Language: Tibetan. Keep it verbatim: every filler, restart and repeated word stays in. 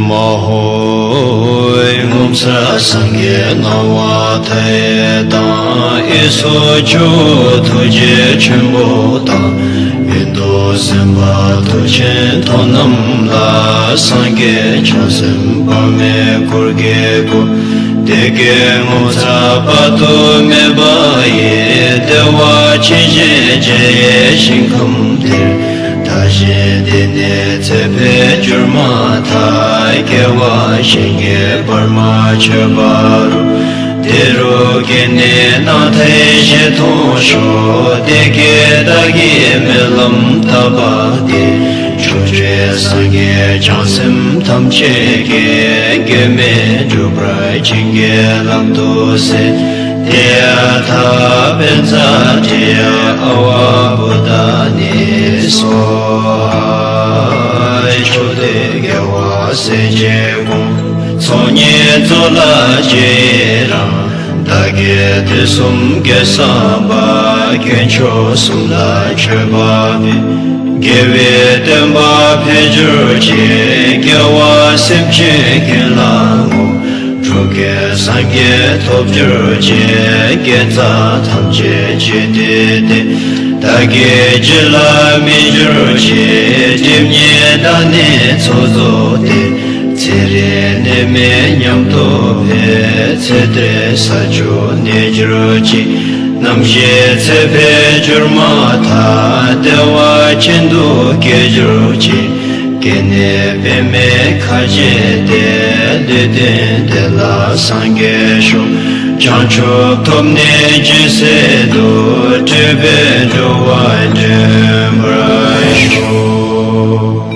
མ་ཧོ། ངོ་མཚར་སངས་རྒྱས་སྣང་བ་མཐའ་ཡས་དང་། ཨེ་སོགས་ཇོ་བོ་ཐུགས་རྗེ་ཆེན་པོ་དང་། མི་ལྡོག་སེམས་དཔའ་མཐུ་ཆེན་ཐོབ་རྣམས་ལ། སངས་རྒྱས་བྱང་སེམས་དཔག་མེད་འཁོར་གྱིས་བསྐོར། བདེ་དགེ་ངོ་མཚར་དཔག་ཏུ་མེད་པ་ཡི། བདེ་བ་ཅན་ཞེས་བྱ་བའི་ཞིང་ཁམས་དེར། བདག་གཞན་འདི་ནས་ཚེ་འཕོས་གྱུར་མ་ཐག། སྐྱེ་བ་གཞན་གྱིས་བར་མ་ཆོད་པ་རུ། དེ་རུ་སྐྱེས་ནས་སྣང་མཐའི་ཞལ་མཐོང་ཤོག། བདེ་དགེ་བདག་གིས་སྨོན་ལམ་བཏབ་པ་དེ། ཕྱོགས་བཅུའི་སངས་རྒྱས་བྱང་སེམས་ཐམས་ཅད་ཀྱིས། གེགས་མེད་འགྲུབ་པར་བྱིན་གྱིས་བརླབ་ཏུ་གསོལ། ཏདྱ་ཐཱ། པཉྩ་ཏྲི་ཡ་ཨ་ཝ་བོ་དྷ་ནི་སྭཱ་ཧཱ། ཕྱོགས་དུས་རྒྱལ་བ་སྲས་བཅས་དགོངས། ཚོགས་གཉིས་རྫོགས་ལ་རྗེས་ཡི་རང་། བདག་གིས་དུས་གསུམ་དགེ་བསགས་པ། དཀོན་མཆོག་གསུམ་ལ་མཆོད་པ་འབུལ། དགེ་བའི་བསྟན་པ་འཕེལ་གྱུར་ཅིག། སྐྱེ་བ་སེམས་ཅན་ཀུན་ལ་བསྔོ། འགྲོ་ཀུན་སངས་རྒྱས་ཐོབ་གྱུར་ཅིག། དགེ་རྩ་ཐམས་ཅད་རྒྱུད་སྡུད་དེ། བདག་གི་རྒྱུད་ལ་སྨིན་གྱུར་ཅིག། སྒྲིབ་གཉིས་དག་ནས་ཚོགས་རྫོགས་ཏེ། ཚེ་རིང་ནད་མེད་ཉམས་རྟོགས་འཕེལ། ཚེ་འདིར་ས་བཅུ་གནས་གྱུར་ཅིག། ནམ་ཞིག་ཚེ་འཕོས་གྱུར་མ་ཐག། བདེ་བ་ཅན་དུ་སྐྱེ་གྱུར་ཅིག། སྐྱེས་ནས་པདྨའི་ཁ་བྱེ་སྟེ། ལུས་རྟེན་དེ་ལ་སངས་རྒྱས་ཤོག། བྱང་ཆུབ་ཐོབ་ནས་ཇི་སྲིད་དུ། སྤྲུལ་པའི་འགྲོ་བ་འདྲེན་པར་ཤོག།